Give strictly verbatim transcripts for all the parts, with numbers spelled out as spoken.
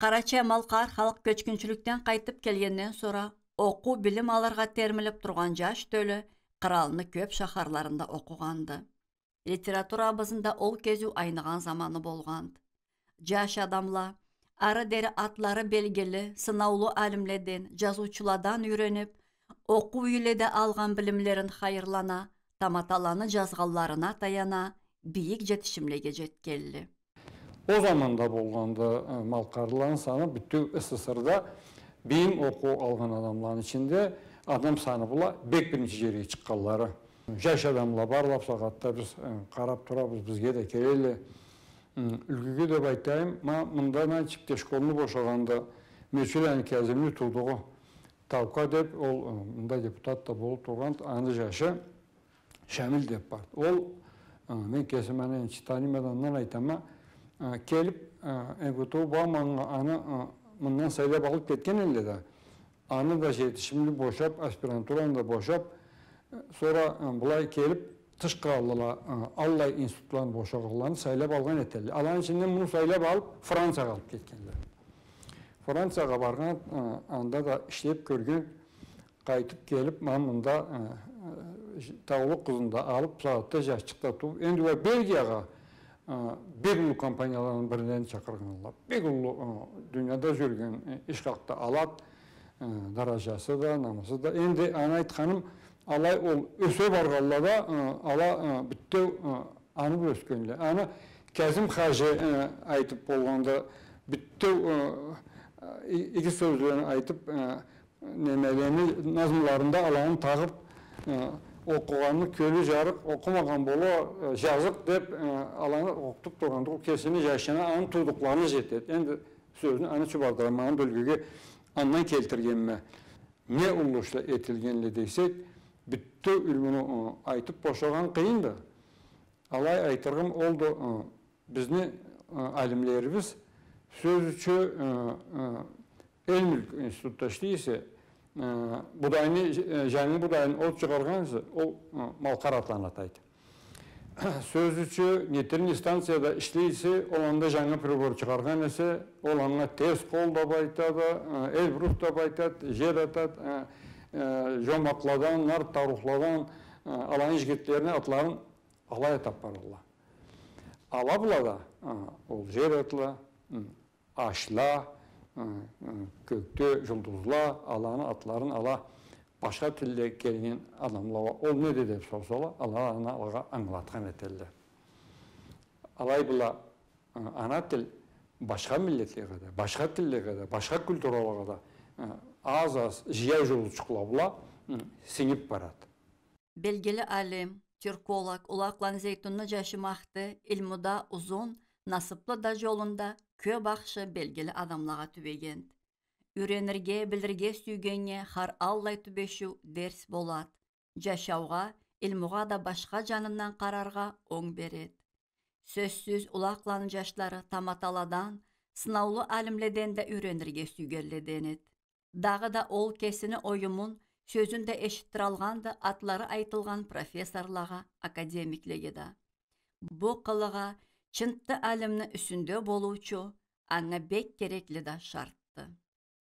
Къарачай-малкъар халкъ кёчгюнчюлюкден къайтып келгенден сора, окъуу, билим алыргъа термилип тургъан джаш тёлю къралны кёп шахарларында окъугъанды. Литературабызны да ол кезиу айныгъан заманы болгъанды. Джаш адамла ары дери атлары белгили, сынаулу алимледен, джазыучуладан юйренип, окъуу юйледе алгъан билимлерин хайырлана, таматаланы джазгъанларына таяна, бийик джетишимлеге джетгенле. Ол заманда болгъанды, э, малкъарлыланы саны бютеу СССР-да бийим окъуу алгъан адамланы ичинде адам саны бла бек биринчи джерге чыкъгъанлары. Джаш адамла барлап сагъатда биз, э, къарап турабыз, бизге да келелле. М, юлгюге деп айтайым, ма мында, значит, школну бошагъанда Мечуланы Кязимни туудугъу Таука деп, ол, э, мында депутат да болуп тургъан, аны джашы Шамил деп барды. Ол, э, мен кесим аны энчи таныйма да, андан айтама, э, келип, э, МГТУ бла, аны, э, мындан сайлап алып кетген элле да, аны да джетишимли бошап, аспирантураны да бошап, э, сора, э, былай келип, тыш къраллыла, э, аллай институтланы бошагъанланы сайлап алгъан этелле. Аланы ичинден муну сайлап алып, Франциягъа алып кетгенле. Франциягъа баргъан, э, анда да ишлеп кёрген, къайтып келип, ма мында, э, э, таулу къызын да алып, сагъатда джашчыкъ да тууп, энди уа Бельгиягъа, э, бек уллу компанияланы биринден чакъыргъанла. Бек уллу, э, дунияда джюрюген, э, иш хакъда алат, э, даражасы да, намысы да. Энди аны айтханым, алай ол ёсе баргъанла да, э, ала, э, бютеу, э, аны бла ёсгенле. Аны Кязим хаджи, э, айтып болгъанда, бютеу, э, и-, иги сёзлени айтып, э, немелени, назмуларында аланы тагъып, э, окъугъанны кёлю джарыкъ, окъумагъан болур, э, джазыкъ деп, э, аланы окъутуп тургъанды. Ол кесини джашына аны туудукъларына джетеди. Энди сёзню аны чубардыра, ма аны да юлгюге андан келтиргенме. Не уллу ишле этилгенле десек, бютеу илмуну, э, айтып бошагъан къыйынды. Алай айтырым олду, э, бизни, э, алимлерибиз, сёз ючюн, э, э, Эл мюлк институтда ишлей эсе, э, будайны, э, джангы будайны от чыгъаргъан эсе, ол, э, малкъар атланы атайды. Сёз ючюн, нейтральный станцияда ишлей эсе, ол анда джангы прибор чыгъаргъан эсе, ол анга тез къол да айтады, э, Эльбрус да айтады, джер атады, э, э, джомакъладан, нарт таурухладан, э, аланы джигитлерини атларын алай атап баралла. Ала бла да, э, ол джер атла, м, ашла, э, э, кёкде джулдузла, аланы атларын ала башха тилде келген адамла уа, ол неди деп сорсала, ала аны алагъа ангылатхан этелле. Алай бла, э, ана тил башха миллетлеге да, башха тиллеге да, башха культуралагъа да, э, аз-аз, джияу джугъучукъла бла, э, сингип барады. Белгили алим, тюрколог Улакъланы Зейтунну джашы Махти илмуда узун, насыплы да джолунда кёп ахшы белгили адамлагъа тюбегенд. Юренирге, билирге сюйгеннге хар аллай тюбешиу дерс болад. Джашаугъа, илмугъа да башха джанындан къараргъа онг беред. Сёзсюз, Улакъланы джашлары таматаладан, сынаулу алимледен да юренирге сюйгенледен эд. Дагъыда ол кесини оюмун, сёзюн да эшитдиралгъанды атлары айтылгъан профессорлагъа, академиклеге да. Бу къылыгъа чынтты алимни юсюнде болуучу анга бек керекли да шартды.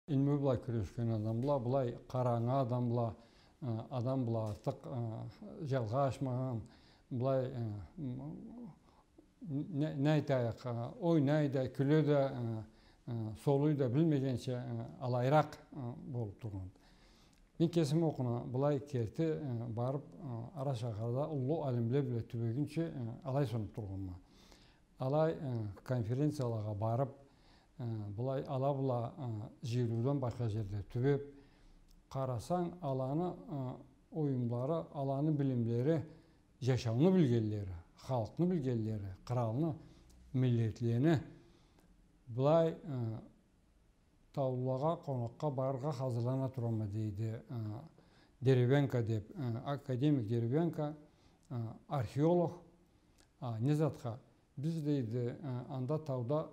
Илму бла кюрешген адамла, былай къарангы адамла, э, адам бла артыкъ, э, джалгъа ашмагъан, былай, э, м, не, не айтайыкъ, э, ойнай да, кюле да, э, э, солуй да билмегенча, э, алайыракъ, э, болуп тургъан. Мен кесим окъуна былай керти, э, барып, э, ара шахарда уллу алимле бла тюбегинчи, э, алай сунуп тургъанма. Алай, э, конференциялагъа барып, э, былай ала бла, э, джыйылыудан башха джерде тюбеп, къарасанг, аланы, э, оюмлары, аланы билимлери, джашауну билгенлери, халкъны билгенлери, къралны, миллетлени, былай, э, таулулагъа къонакъгъа барыргъа хазырлана турама, дейди, э, Деревянко деп, э, академик Деревянко, э, археолог, а, не затха, биз, дейди, э, анда тауда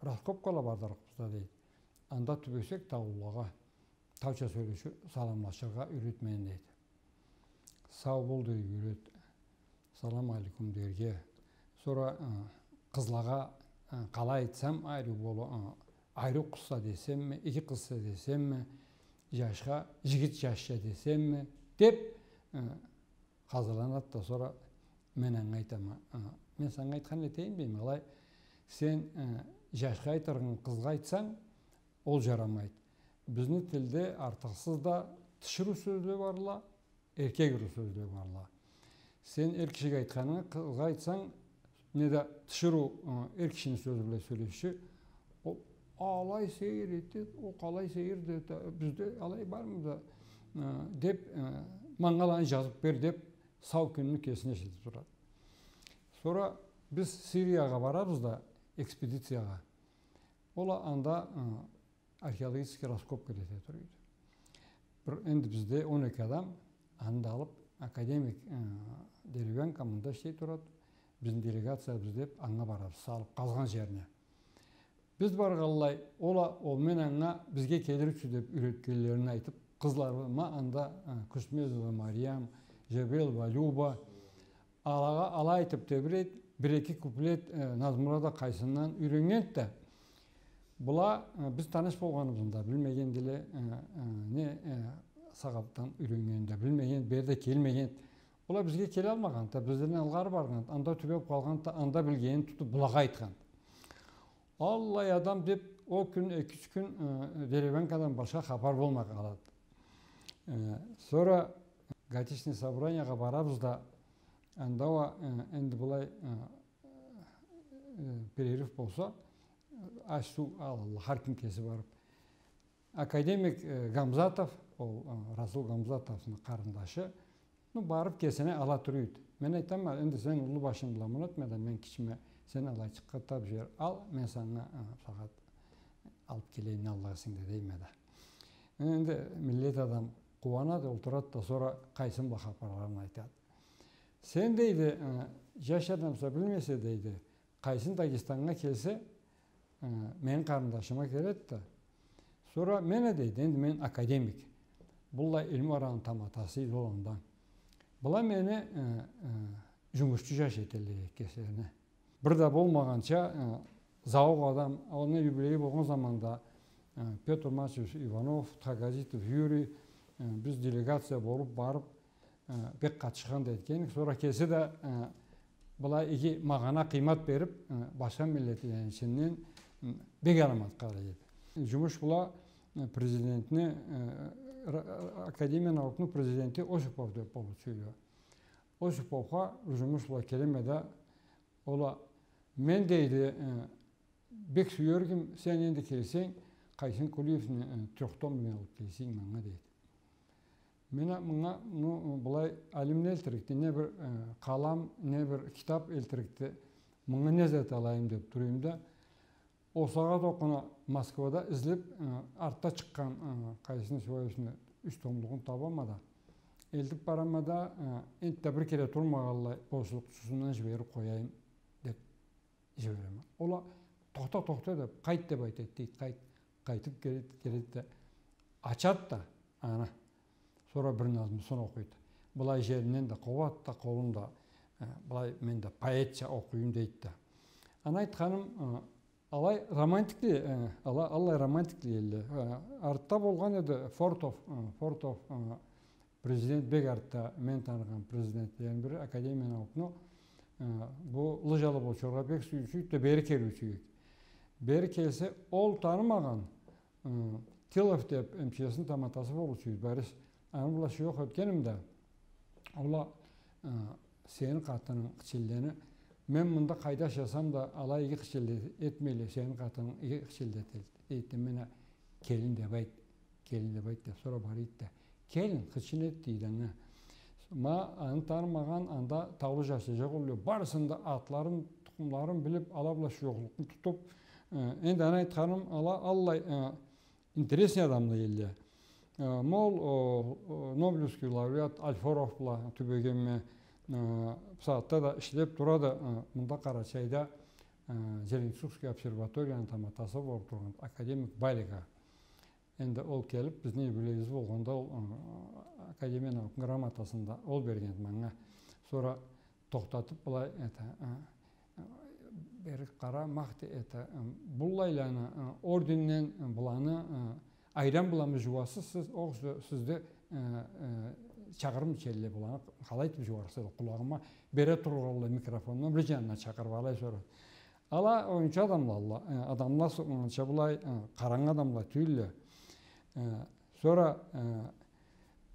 раскопкала бардырыкъбыз да, дейди. Анда тюбесек таулулагъа, тауча сёлешип, саламлашыргъа юйрет мени, дейди. Сау бол, дейди, юйрет. Салам алейкум дерге. Сора, э, къызлагъа, э, къалай айтсам, ариу болур, э, ариу къызса десемми, иги къызса десемми, жашха жигит жашча десемми, деп, э, хазырланады да, сора мен анга айтама, э, мен санга айтхан этейим дейме, алай, сен, э, жашха айтыргъын къызгъа айтсанг, ол жарамайды. Бизни тилде артыкъсыз да тиширыу сёзле барла, эркегирыу сёзле барла. Сен эр кишиге айтханынгы къызгъа айтсанг, неда тиширыу, э, эр кишини сёзю бла сёлешчи, ол алай сейир этеди, ол къалай сейир да этеди, бизде алай бармыды, э, деп, э, манга аланы жазып бер деп, сау кюнню кесине жетип турады. Сора биз Сириягъа барабыз да, экспедициягъа. Ол а анда, э, археологический раскопка да эте тура эди. Бир, энди бизде он эки адам, аны да алып, академик, э, Деревянко мында ишлей турады. Бизни делегациябыз деп, анга барабыз, салып, къазгъан жерине. Биз баргъанлай, ол а, ол мен анга бизге келир ючюн деп юйретгенлерин айтып, къызлары ма анда, э, Кусмезова Мариям, Жабелова Люба, алагъа алай айтып тебирейт, бир-эки куплет, э, назмула да къайсындан юйреннгенди да. Была, э, биз таныш болгъаныбызны да билмегендиле, э, э, не, э, сагъатдан юйреннгенин да билмеген, бери да келмеген. Была бизге келалмагъанды да, бизден алгъары баргъанды, анда тюбеп къалгъанды да, анда билгенин тутуп, былагъа айтханды. Аллай адам деп, ол кюн, эки-юч кюн, э, Деревянкадан башха хапар болмай къалады. Э, сора годичный собраниягъа барабыз да, анда уа, э, энди былай, э, э, перерыв болса, э, аш-суу алалла, хар ким кеси барып. Академик, э, Гамзатов, ол, э, Расул Гамзатовну къарындашы, ну, барып кесине ала тура эди. Мен айтама, энди сен уллу башынг бла муну этме да, мен кичиме, сен алайчыкъгъа тап жибер, ал, мен санга, э, сагъат алып келейим, не аллыкъ эсенг да дейме да. Энди миллет адам къууанады, олтурады да, сора къайсын бла хапарларын айтады. Сен, дейди, э, жаш адамса, билмесе, дейди, къайсын Дагестаннга келсе, э, мени къарындашыма келеди да. Сора мен а, дейди, энди мен академик. Быллай илму араны таматасы эди ол анда. Была мени, э, э, жумушчу жаш этелле кеслерине. Бир да болмагъанча, э, зауукъ адам, аны юбилейи болгъан заманда, э, Пётр Матвеевич Иванов, Тхагазитов Юрий, э, биз делегация болуп барып, э, бек къатышхан да этгенек. Сора кеси да, э, былай иги магъана, къыймат берип, э, башха миллетлени ичинден, м, бек аламат къарай эди. Жумуш бла, э, президентни, э, ра-, академия наукну президенти Осипов деп болуучу эди. Осиповха жумуш бла келеме да, ол а, мен, дейди, э, бек сюерик эдим, сен энди келсенг, Къайсын Кулиевни, э, трёхтомнигин алып келсенг манга, дейди. Мен а мынга, ну, былай алим не элтирикди, не бир, э, къалам, не бир китап элтирикди. Мынга не зат алайым деп тура эдим да, ол сагъат окъуна Москвада излеп, э, артда чыкъгъан, э, Къайсын Сюаевни юч томлугъун табама да, элтип барама да, э, энтда бир кере турмагъанлай, бошлукъчусундан жиберип къояйым деп жибереме. Ол а, тохта, тохта деп, къайт деп айтады, дейди, къайт. Къайтып келеди, келеди да, ачады да, ана. Сора бир назмусун окъуйду. Былай жеринден да къобады да, къолун да, э, былай, мен да поэтча окъуюм, дейди да. Аны айтханым, э, алай романтикле, э, ала-, аллай романтикле элле. Э, артда болгъан эди Фортов, э, Фортов, э, президент, бек артда мен таныгъан президентлени бири, академия наукну, э, бу лыжалы болуучугъа бек сюйюучю эди да, бери келиучю эди. Бери келсе, ол танымагъан, э, Тилов деп, МЧС-ни таматасы болуучу эди, Борис. Аны бла шуёху этгеним да, ол а, э, сени къатынг хычиллени, мен мында къайда ашасам да, ала иги хычилле этмейле, сени къатынг иги хычилле эте, дейди, мен а келин деп айт, келин деп айт деп, сора барады да. Келин, хычын эт, дейди анга. Ма аны танымагъан, анда таулу жашажакъ ол, барысын да атларын, тукъумларын билип, ала бла шуёхлукъну тутуп, э, энди аны айтханым, ала аллай, э, интересный адамла элле. Э, ма ол, о, о, Нобелевский лауреат Альфоров бла тюбегенме, э, бусагъатда да ишлеп турады, э, мында Къарачайда, э, Зеленчукский обсерваторияны таматасы болуп тургъан академик Балик а. Энди ол келип, бизни юбилейибиз болгъанда, ол, ы, академия наукну грамотасын да ол берген манга. Сора тохтатып, былай, это, ы, ы, Бери къара, махти эте, быллайланы, э, орденден, э, быланы, э, айран бла жууасыз сиз, огъесе сизде, э, э, чагъырмы келле, быланы къалай этип жууарсыз, къулагъыма бере тургъанлай микрофонну бир жанына чакъырып алай сора. Ала оюнчу адамлалла, э, адамла со-, ынча былай, э, къарангы адамла тюйюлле. Э, сора, э,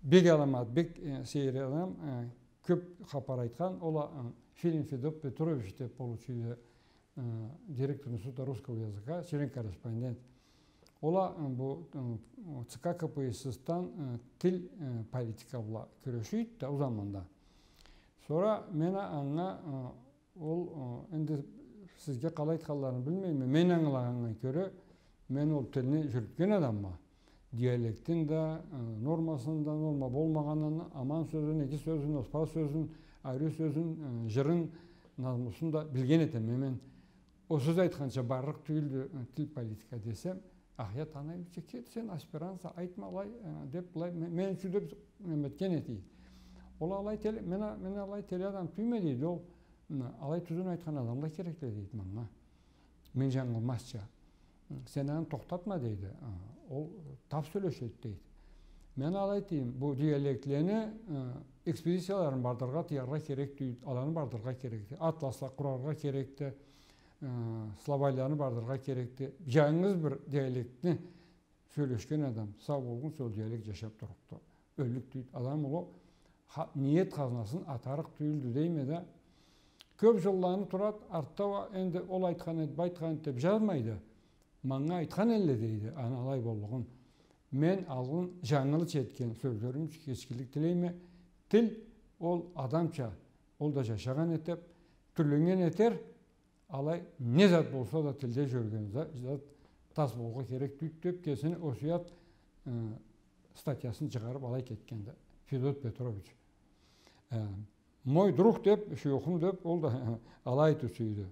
бек аламат, бек, э, сейир адам, э, кёп хапар айтхан, ол а, э, Филин Федот Петрович деп болуучу эди, э, директор Института русского языка, член-корреспондент. Ол а, э, бу, э, Ц К К П С С-тан, э, тил, э, политика бла кюрешийди да ол заманда. Сора мен а анга, э, ол, э, энди сизге къалай айтханларын билмейме, мен ангылагъаннга кёре, мен ол тилни жюрютген адамма. Диалектин да, э, нормасын да, норма болмагъанын, аман сёзюн, иги сёзюн, оспа сёзюн, ариу сёзюн, э, жырын, назмусун да билген этеме мен. Ол сиз айтханча барлыкъ тюйюлдю, э, тил политика десем, Ахъят Танаевич, кет сен, аспирантса, айтма алай, э, деп, былай, ме-, мен ючюн деп неме этген эди. Ол алай тел-, мен а-, мен алай теле адам тюйюлме, дейди ол. М, алай тюзюн айтхан адамла керекди, дейди манга. Мен жангылмазча. Сен аны тохтатма, дейди. А, ол тап сёлешеди, дейди. Мен алай дейме, бу диалектлени, э, экспедицияларын бардырыргъа тыяргъа керекди, аланы бардырыргъа керекди. Атласла къураргъа керекди. Э, словарьланы бардырыргъа керекди. Жангыз бир диалектни сёлешген адам сау болгъунча ол диалект жашап турукъду. Ёллюк тюйюлдю. Адам улу ха-, ниет хазнасын атарыкъ тюйюлдю дейме да. Кёп жылланы турады, артда уа энди ол айтхан эди, бу айтхан эди деп жазмайды. Манга айтхан элле, дейди, аны алай боллугъун. Мен алгъын жангылыч этген сёзлерим ючюн кечгинлик тилейме. Тил ол адамча, ол да жашагъан этип, тюрленнген этер, алай не зат болса да тилде жюрюген за-, зат тас болургъа керек тюйюлдю деп, кесини осуят, э, статьясын чыгъарып алай кетгенди Федот Петрович. Э, мой друг деп, шуюхум деп, ол да алай айтыучу эди.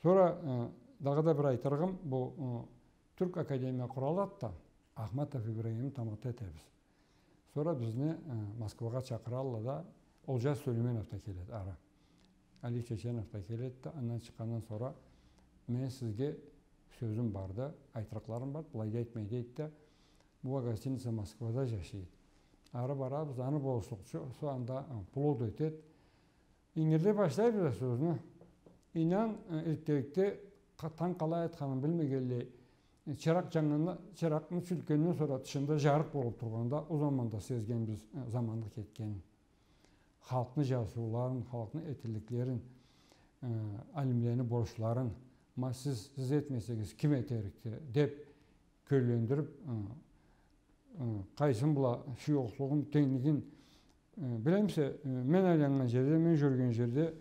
Сора, э, дагъыда бир айтырыгъым, бу, э, Тюрк академия къуралады да, Ахматов Ибрагимни тамата этебиз. Сора бизни, э, Москвагъа чакъыралла да, Олжас Сулейменов да келеди ары. Али Чеченов да келеди да, андан чыкъгъандан сора, мен сизге сёзюм барды, айтырыкъларым барды, былай да айтмай, дейди да, бу гостиница Москвада жашайды. Ары барабыз, аны болушлукъчу, сора анда, э, плод этеди. Ингирде башлайбыз да сёзню. Ийнан, э, эртденликде къа-, танг къалай атханын билмегенлей, э, чыракъ жаннганда, чыракъны сюлкгенден сора тышында жарыкъ болуп тургъанда, ол заманда сезгенбиз, э, заманны кетгенин. Халкъны жазыууларын, халкъны этиликлерин, э, алимлени борчларын, ма сиз, сиз этмесегиз, ким этерикди деп, кёллендирип, ы, ы, къайсын бла шуюхлугъун, тенглигин, ы, билемисе, ы, мен айланнган жерде, мен жюрюген жерде,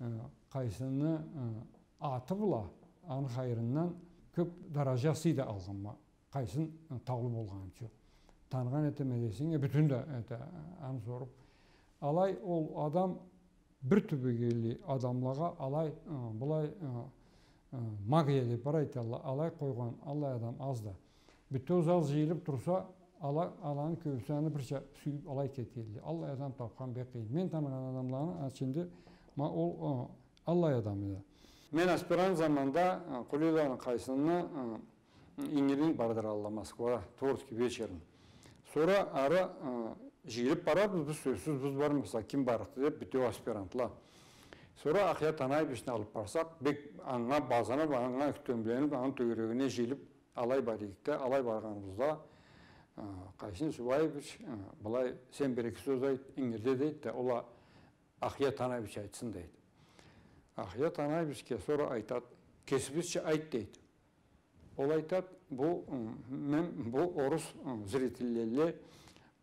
ы, къайсынны, ы, аты бла аны хайырындан кёп даража, сый да алгъанма, къайсын, ы, таулу болгъаны ючюн. Таныгъан этеме десенг, э, бютюн да, это, аны соруп. Алай ол адам бир тюбегенли адамлагъа алай, ы, былай, ы, ы, магия деп бар айталла, алай къойгъан, аллай адам азды. Бютеу зал жыйылып турса, ала-, аланы кёбюсю аны бирча сюйюп алай кетелле. Аллай адам тапхан бек къыйын. Мен таныгъан адамланы ичинде ма ол, ы, аллай адам эди. Мен аспирант заманда, ы, Къулийланы Къайсынны, ы, ингирин бардыралла Москвагъа, творческий вечерни. Сора ары, ы, жыйылып барабыз, биз сёзсюз, биз бармасакъ, ким барыкъды деп, бютеу аспирантла. Сора Ахъят Танаевични алып барсакъ, бек анга базынып, анга ёхтемленип, аны тёгерегине жыйылып, алай барайыкъ да, алай баргъаныбызда, ы, Къайсын Субаевич, ы, былай, сен бир-эки сёз айт, ингирде, дейди да, ол а Ахъят Танаевич айтсын, дейди. Ахъят Танаевичге сора айтады, кесибизча айт, дейди. Ол айтады, бу, м, мен, бу орус, м, зрительле,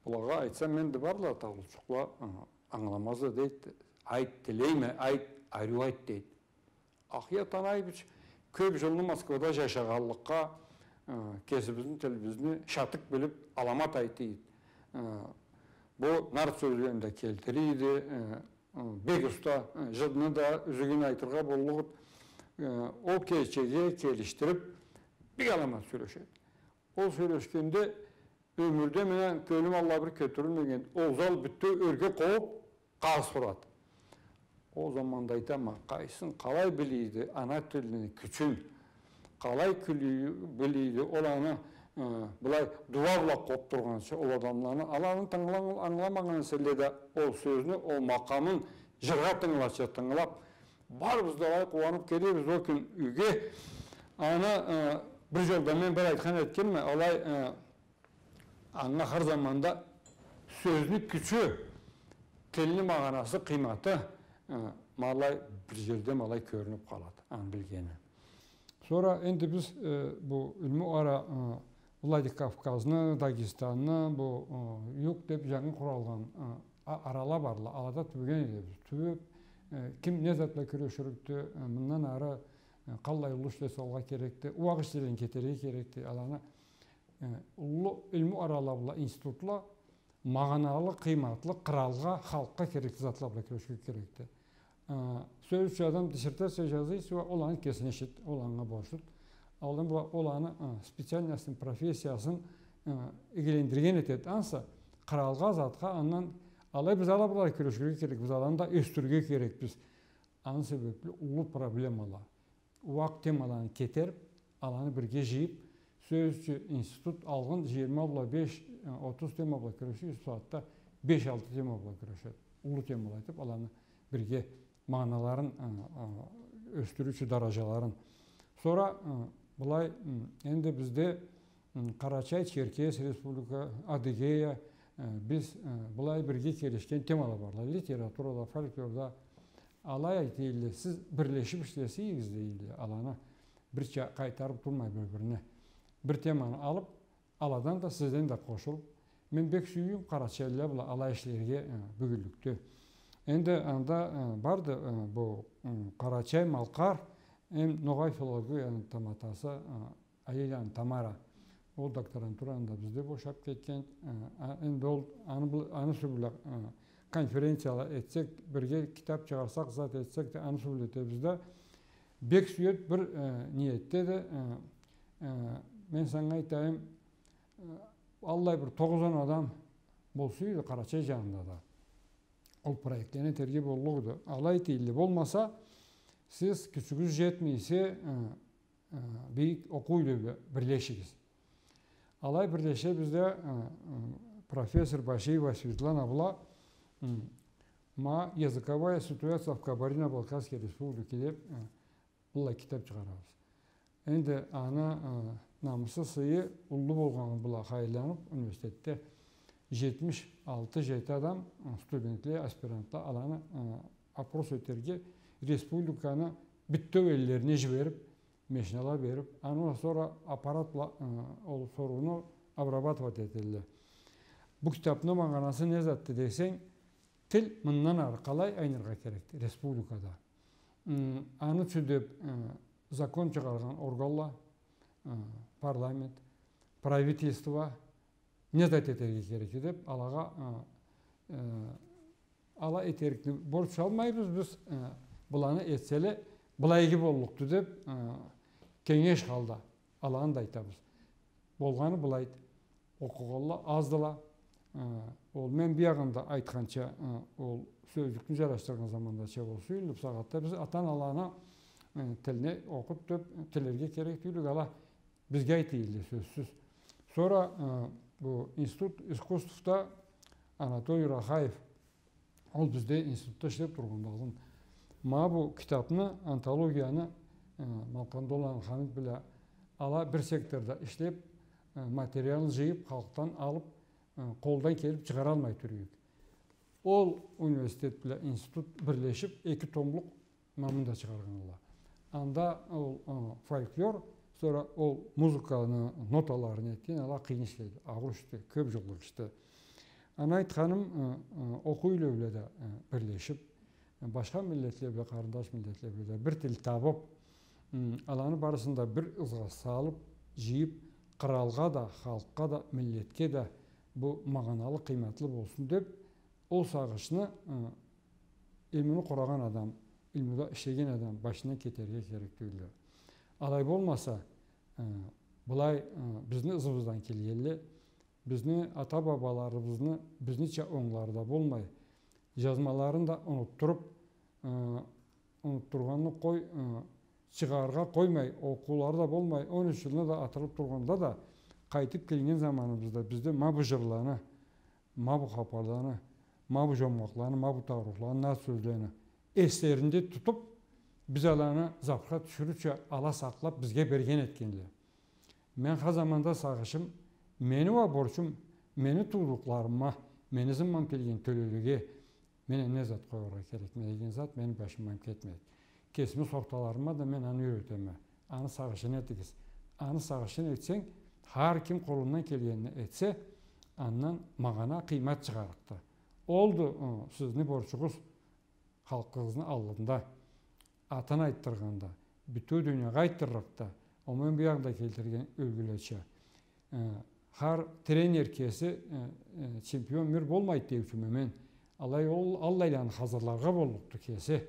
былагъа айтсам, энди барла таулучукъла, м, ангыламазла, дейди. Айт, тилейме, айт, ариу айт, дейди. Ахъят Танаевич кёп жылны Москвада жашагъанлыкъгъа, м, кесибизни тилибизни шатыкъ билип, аламат айтады. М, бу нарт сёзлени да келтиреди, м, Ы, бек уста, ы, жырны да юзюгюн айтыргъа боллукъду. Ы, ол кечеге келишдирип, бек аламат сёлешеди. Ол сёлешгенде ёмюрде мени кёлюм аллай бир кётюрюлмеген, ол зал бютеу ёрге къобуп, къарс турады. Ол заманда айтама, къайсын, къалай билийди ана тилни кючюн, къалай кюлю-, билийди ол аны, э, былай дуа бла къобдургъанча, ол адамланы, аланы тынгыла-, ангыламагъан эселе да, ол сёзню, ол макъамын жыргъа тынгылача тынгылап, барыбыз да алай къууанып келебиз ол кюн юйге. Аны, э, бир жолда мен бир айтхан этгенме, алай, э, анга хар заманда сёзню кючю, тилни магъанасы, къыйматы, э, ма алай бир жерде ма алай кёрюнюп къалады, аны билгени. Сора энди биз, э, бу илму ара, э, Владикавказны, Дагестанны, бу, э, юг деп жангы къуралгъан, э, а-, арала барла, алада тюбеген эдибиз. Тюбюп, э, ким не зат бла кюреширикди, э, мындан ары, э, къаллай уллу ишле салгъа керекди, ууакъ ишледен кетерге керекди, аланы, э, уллу илму арала бла институтла магъаналы, къыйматлы, къыралгъа, халкъгъа керекли затла бла кюреширге керекди. Э, сёз ючюн, адам диссертация жазыйса, ол аны кесине иши, ол анга борчлуду. Алдан бла ол аны, э, специальностун, профессиясын, э, игилендирген этеди. Ансы къыралгъа, затха, андан алай биз ала бла кюреширге керекбиз, аланы да ёсдюрюрге керекбиз. Аны себепли уллу проблемала. Ууакъ темаланы кетерип, аланы бирге жыйып, сёз ючюн, институт алгъын жыйырма бла беш, э, отуз тема бла кюрешсе, бусагъатда беш-алты тема бла кюрешеди. Уллу темала этип, аланы бирге магъаналарын, э, э, ёсдюрюучю даражаларын. Сора, э, былай, м, энди бизде М, Къарачай, Черкес Республика, Адыгея, э, биз, э, былай бирге келишген темала барла. Литературада, фольклорда алай айтыла, сиз бирлешип ишлесегиз, дейле, аланы бирча къайтарып турмай бир-бирине. Бир теманы алып, аладан да, сизден да къошулуп, мен бек сюйюм къарачайлыла бла алай ишлерге, э, бюгюнлюкде. Энди анда, э, барды, э, бу, м, къарачай, малкъар, эм ногъай филологияны таматасы, э, Аеланы Тамара, ол докторантураны да бизде бошап кетген. Э, а, энди ол, аны бла-, аны сюйюп бла, э, конференцияла этсек, бирге китап чыгъарсакъ, зат этсек да, аны сюйюп бла этебиз да. Бек сюеди бир, э, ниетде да, э, э, мен санга айтайым, э, аллай бир тогъуз-он адам болсун эди Къарачай жанында да. Ол проектлени этерге боллукъду. Алай тюйюлдю. Болмаса, сиз кючюгюз жетмей эсе, э, э, бийик окъуу юйю бла бирлешигиз. Алай бирлешебиз да, э, э, профессор Башиева Светлана бла, м, ма «Языковая ситуация в Кабардино-Балкарской Республике» деп, э, быллай китап чыгъарабыз. Энди аны, э, намысы, сыйы уллу болгъаны бла хайырланып, университетде жетмиш алты-жети адам, э, студентле, аспирантла аланы, э, опрос этерге республиканы бютеу эллерине жиберип, машинала берип, андан сора аппарат бла, э, ол сорууну обрабатывать этелле. Бу китапны магъанасы не затды десенг, тил мындан ары къалай айныргъа керекди республикада? М, аны ючюн деп, э, закон чыгъаргъан органла, э, парламент, правительство не зат этерге керекди деп, алагъа, э, э, ала этерикни борч алмайбыз биз, э, быланы этселе, былай иги боллукъду деп, э, кенгеш халда аланы да айтабыз. Болгъаны былайды. Окъугъанла аздыла. Э, ол мен биягъында айтханча, э, ол сёзлюкню жарашдыргъан замандача болсун, бусагъатда биз ата-аналаны, э, тилни окъуп деп тилерге керек тюйюлдю, ала бизге айтыла, сёзсюз. Сора, э, бу институт искусствда Анатолий Рахаев, ол бизде институтда ишлеп тургъанды алгъын. Ма бу китапны, антологияны, э, Малкъандоланы Хамит бла ала бир секторда ишлеп, э, материалны жыйып, халкъдан алып, э, къолдан келип чыгъаралмай тура эдик. Ол университет бла институт бирлешип, эки томлукъ ма мында чыгъаргъанла. Анда ол, э, фольклор, сора ол музыканы ноталарын этген, ала къыйын ишледи, аур ишди, кёп жыллыкъ ишди. Аны айтханым, э, э, окъуу юйле бла да, э, бирлешип, э, башха миллетле бла, къарындаш миллетле бла да бир тил табып, м, аланы барысын да бир ызгъа салып, жыйып, къыралгъа да, халкъгъа да, миллетге да бу магъаналы, къыйматлы болсун деп, ол сагъышны, э, илмуну къурагъан адам, илмуда ишлеген адам башындан кетерге керек тюйюлдю. Алай болмаса, э, былай, э, бизни ызыбыздан келгенле, бизни ата-бабаларыбызны бизнича онглары да болмай, жазмаларын да унутдуруп, Э, унутдургъанны къой, э, чыгъаргъа къоймай, окъуулары да болмай, он юч джылны да атылыб тургъанда да, къайтыб келген заманыбызда бизде ма бу джырланы, ма бу хапарланы, ма бу джомгъакъланы, ма бу таурухланы, наз сёзлени эслеринде тутуб, биз аланы забхха тюшюрюрча ала сакълаб, бизге берген этгенле. Мен хар заманда сагъышым, мени уа борчум, мени туудукъларыма, мени зыммам келген тёлюлюге мен не зат къояргъа керекме деген зат мени башымдан кетмейди. Кесими сорталарыма да мен аны юйретеме. Аны сагъышын этигиз. Аны сагъышын этсенг, хар ким къолундан келгенин этсе, андан магъана, къыймат чыгъарыкъды. Олду, ы, сизни борчугъуз халкъыгъызны аллында, атын айтдыргъанда, бютеу дуниягъа айтдырлыкъды. Ол мен бу джанында келтирген юлгюлеча. Э, хар тренер кеси, э, э, чемпион мир болмайды деучюме мен. Алай ол, аллайланы хазырларгъа боллукъду кеси.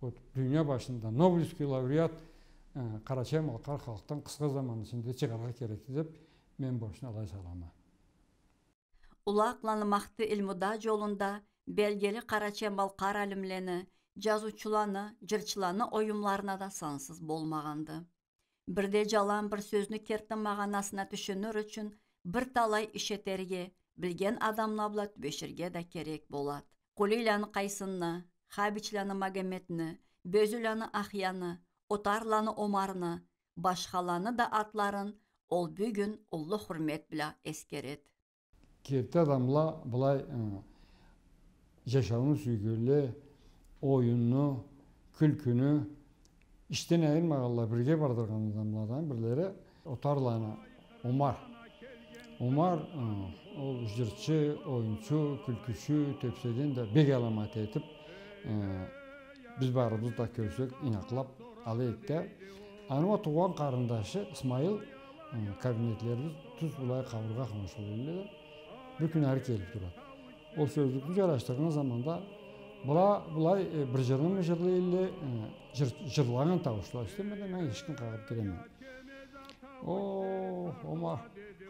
Вот, дуния башында Нобелевский лауреат, э, къарачай-малкъар халкъдан къысха заманны ичинде чыгъаргъа керекди деб, мен бу ишни алай салама. Уллу Акъланы Махти Илмуда джолунда белгили къарачай-малкъар алимлени, джазыучуланы, джырчыланы оюмларына да сансыз болмагъанды. Бир да джалан бир сёзню кертни магъанасына тюшюнюр ючюн бир талай иш этерге, билген адамла бла тюбеширге да керек болад. Къулийланы Къайсынны, Хабичланы Магометни, Бёзюйланы Ахъяны, Отарланы Омарны, башхаланы да атларын ол бюгюн уллу хурмет бла эсгеред. Керти адамла былай, ы, джашауну сюйгенле, оюнну, кюлкюню ишден айырмагъанла, бирге бардыргъан адамладан бирлери Отарланы Омар. Омар, ы, ол джырчы, оюнчу, кюлкючю, тепседен да бек аламат этиб, ы, биз барыбыз да кёрсек, ийнакълаб алай эди да. Аны уа туугъан къарындашы Исмаил, э, кабинетлерибиз тюз былай къабыргъа хоншулу эдиле да. Бир кюн ары келиб турады. Ол сёзлюкню джарашдыргъан заманда была-, былай, э, бир джырны джырлай эдиле, э, джыр-, джырлагъан таушла эшитеме да, мен эшикни къагъыб киреме. О, Омар,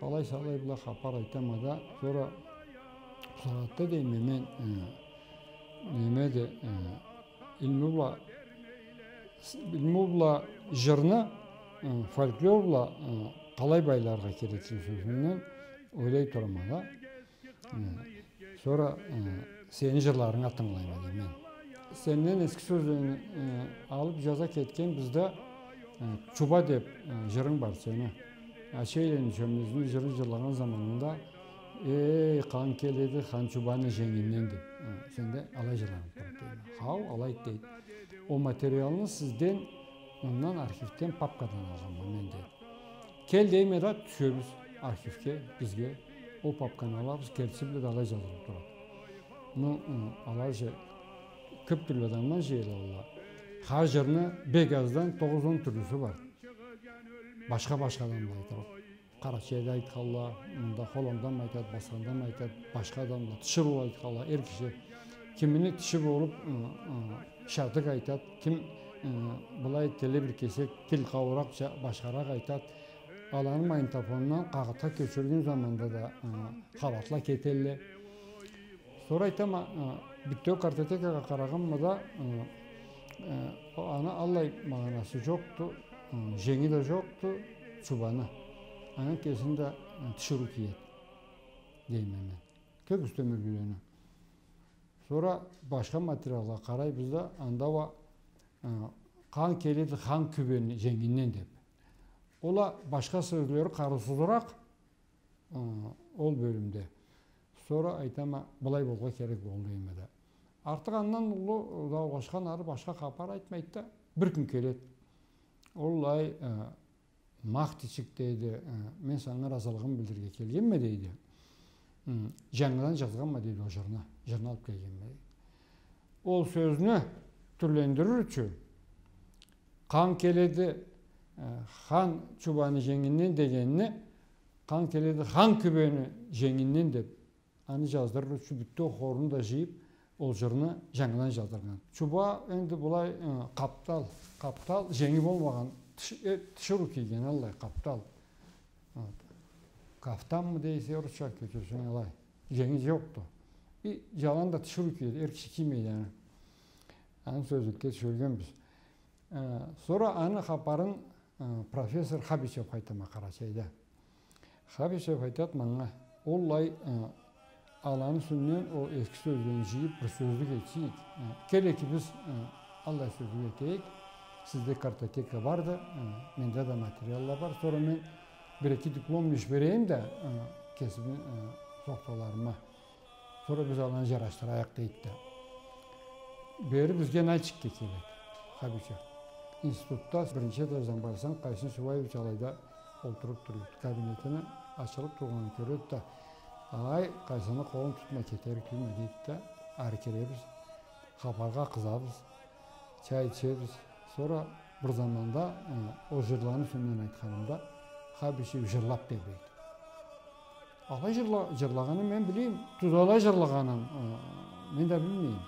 къалай-салай бла хапар айтама да, сора бусагъатда дейме мен, э, неме да, э, илму бла, с-, илму бла джырны, э, фольклор бла, э, къалай байларгъа керекди сёзюнден ойлай турама да. Э, сора, э, сени джырларынга тынгылайма дейме мен. Сенден эски сёзлени, э, алыб джаза кетген бизде, э, Чуба деб, э, джырынг бар сени. Ачейлени Чёмезни джырын джырлагъан заманында, «Эй, къан келеди Хан Чубаны дженгинден», — деб. Э, сенде алай джырланыб турады дейме. Хау, алайды дейди. Ол материалны сизден, андан архивден, папкадан алгъанма мен дейди. Кел дейме да, тюшебиз архивге, бизге. Ол папканы алабыз, кертиси бла да алай джазылыб турады. Ну, ы, алайча кёб тюрлю адамла джыйылалла. Хар джырны бек аздан тогъуз-он тюрлюсю бар. Башха-башха адамла айтады. Къарачайда айтханла, мында Холмдан айтады, Басхандан айтады, башха адамла, тиширыу айтханла, эр киши. Кимини тиши болуб, ы, ы, Шадык айтады, ким, ы, былай тили бир кесек, тил къаууракъча башхаракъ айтады. Аланы магнитофондан къагъытха кёчюрген заманда да, ы, хабатла кетелле. Сора айтама, ы, бютеу картотекагъа къарагъанма да, ы, ы, аны аллай магъанасы джокъду, ы, дженги да джокъду, Чубаны. Аны кесин да, ы, тиширыу киеди, дейме мен. Кёб юсю да мюргюлени. Сора башха материалгъа къарайбыз да, анда уа, ы, къан келеди Хан Кюбени дженгинден деб. Ол а башха сёзлери къарыусузуракъ, ы, ол бёлюмде. Сора айтама, былай болургъа керек болду дейме да. Артыкъ андан уллу даулашхан ары башха хапар айтмайды да, бир кюн келеди. Оллай, ы, Махтичик, дейди, э, мен сагъа разылыгъымы билдирирге келгенме, дейди. М, джангыдан джазгъанма, дейди, ол джырны. Джырны алыб келгенме, дейди. Ол сёзню тюрлендирир ючюн, къан келеди, э, Хан Чубаны дженгинден дегенни, къан келеди Хан Кюбени дженгинден деб, аны джаздырыр ючюн бютеу хорну да джыйыб, ол джырны джангыдан джаздыргъан. Чуба энди былай, э, къаптал, къаптал, дженги болмагъан, тиш-, э, тиширыу кийген, аллай къаптал. Вот. Кафтанмы дейсе, орусча кёчюрсенг, алай. Дженги джокъду. И джалан да тиширыу киеди, эр киши киймейди аны. Аны сёзлюкге тюшюргенбиз. Э, сора аны хапарын, э, профессор Хабичев айтама Къарачайда. Хабичев айтат манга, оллай, э, аланы юсюнден ол эски сёзлени жыйып, бир сёзлюк этейик. Э, кел экибиз, э, аллай сёзлюк этейик. Сизде картотека барды, э, менде да материалла бар. Сора мен бир-эки дипломну иш берейим да, э, кесими, э, сохталарыма. Сора биз аланы жарашдырайыкъ, дейт да. Бери бизге Нальчикге келет Хабичев. Институтда биринчи этаждан барсанг, Къайсын Сюбаевич алайда олтуруп тура эди. Кабинетини ачылып тургъанын кёрет да, ай, Къайсынны къолун тутма, кетерик тюйюлме, дейт да, ары келебиз. Хапаргъа къызабыз. Чай ичебиз. Сора бир заманда, э, ол жырланы юсюнден айтханымда, Хабичев жырлап тебрейди. Алай жырла-, жырлагъанын мен билейим, тюз алай жырлагъанын, э, мен да билмейме.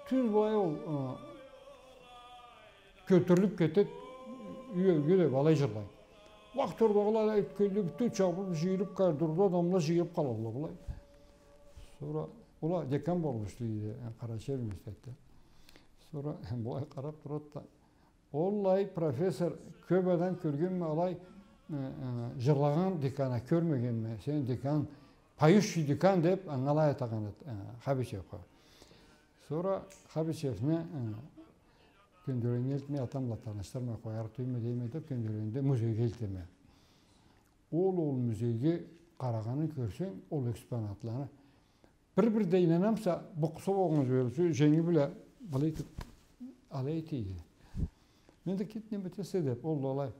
Тюз былай ол, э, кётюрюлюп кетет, юйге, юйге деп алай жырлай. Вахтердагъыла да этгенлей, бютеу чабып жыйылып, коридорда адамла жыйылып къалалла былай. Сора ол а декан болмуш эди, э, Къарачай университетде. Сора былай къарап турат да, оллай, профессор, кёп адам кёргенме алай, э, э, жырлагъан декан а кёрмегенме, сени декан, поющий декан деп, анга алай айтагъан эди, э, Хабичевге. Сора Хабичевни, э, Кёнделенге элтмей, атам бла таныштырмай къоярыкъ тюйюлме дейме деп, Кёнделенде музейге элтеме. Ол, ол музейге къарагъанын кёрсенг, ол экспонатланы бир-бирде ийнанамса, бу къысып болгъан жолчу женги бла былай этип, алай этеди. Мен да, кет, неме этесе деп, ол да алай.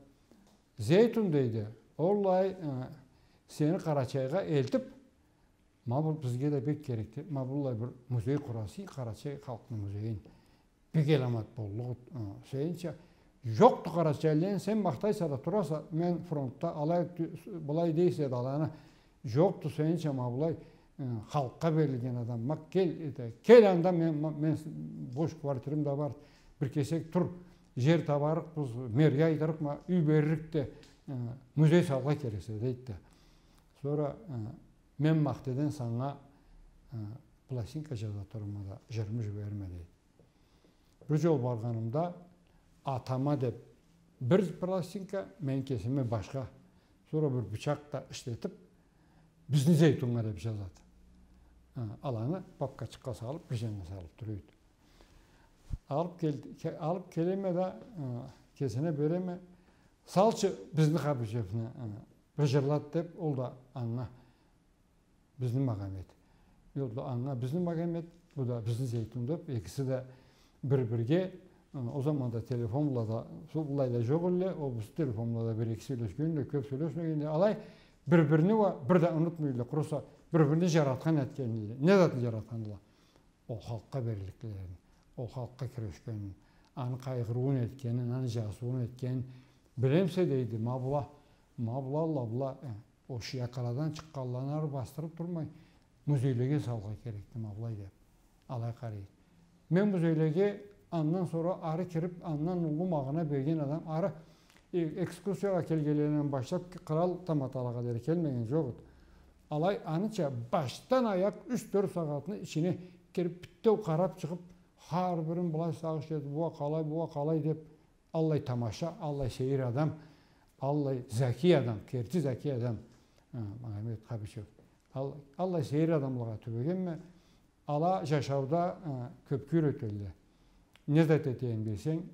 Зейтун, дейди, оллай, э, сени Къарачайгъа элтип, ма бу бизге да бек керекди. Ма быллай бир музей къураса, Къарачай халкъны музейин. Бек аламат боллукъ, э, сенича. Жокъду къарачайлыны, сен махтайса да тураса, мен фронтда алай тю-, былай дейсе да аланы. Жокъду сенича ма былай, э, халкъгъа берилген адам. Ма кел, эте, кел анда, мен, ма-, мен с-, бош квартирам да бар. Бир кесек тур, жер табарыкъ, биз мэрге айтырыкъ, ма юй беририк да, э, музей салыргъа керексе, дейди да. Сора, э, мен Махтеден санга, э, пластинка жаза турама да, жырымы жиберирме, дейди. Бир жол баргъанымда, «Атама» деп бир пластинка, мен кесиме башха. Сора бир бычакъ да ишлетип, «Бизни Зейтуннга» деп жазады. Э, аланы папкачыкъгъа салып, бир жанына салып тура эди. Алып кел-, ке-, алып келеме да, э, кесине береме. «Салчы бизни Хабичевни, э, бир жырлат», деп, ол да анга «Бизни Магомет». Ол да анга «Бизни Магомет», бу да «Бизни Зейтун» деп, экиси да бир-бирге, э, ол заманда телефон бла да, су былайда жокъ элле, ол бизде телефон бла да бир-эки сёлешгенле, кёп сёлешмегенле, алай бир-бирини уа бир да унутмай элле, къуру уа бир-бирини жаратхан этгенле, не затны жаратханла. Ол халкъгъа берликлерин, ол халкъгъа кюрешгенин, аны къайгъырыуун этгенин, аны жазыуун этгенин. Билемисе, дейди, ма была, ма была, ла была, э, ол Шиякъаладан чыкъгъанланы ары басдырып турмай, музейлеге салыргъа керекди, ма былай деп. Алай къарайды. Мен музейлеге андан сора ары кирип, андан уллу магъана берген адам, ары, э, экскурсиягъа келгенлеринден башлап, кърал таматалагъа дери келмеген жокъ эди. Алай, аныча, башдан аякъ юч-тёрт сагъатны ичине кирип, бютеу къарап чыгъып, хар бирин былай сагъыш этип, бу уа къалай, бу уа къалай деп, аллай тамаша, аллай сейир адам, аллай заки адам, керти заки адам, э, Магомет Хабичев. Ал-, аллай сейир адамлагъа тюбегенме, ала жашауда, э, кёпге юйретелле. Не зат этейим десенг,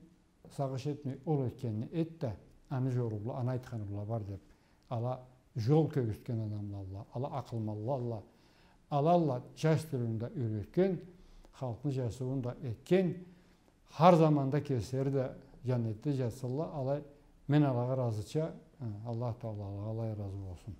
сагъыш этмей, ол этгенни эт да, аны жолу бла, аны айтханы бла бар деп. Ала жол кёргюзтген адамлалла, ала акъылманлалла, алалла жаш тёлюн да юйретген, халкъны жасыуун да этген, хар заманда кеслери да жаннетде жатсынла, алай, мен алагъа разыча, э, Аллах Тагъала алагъа алай разы болсун.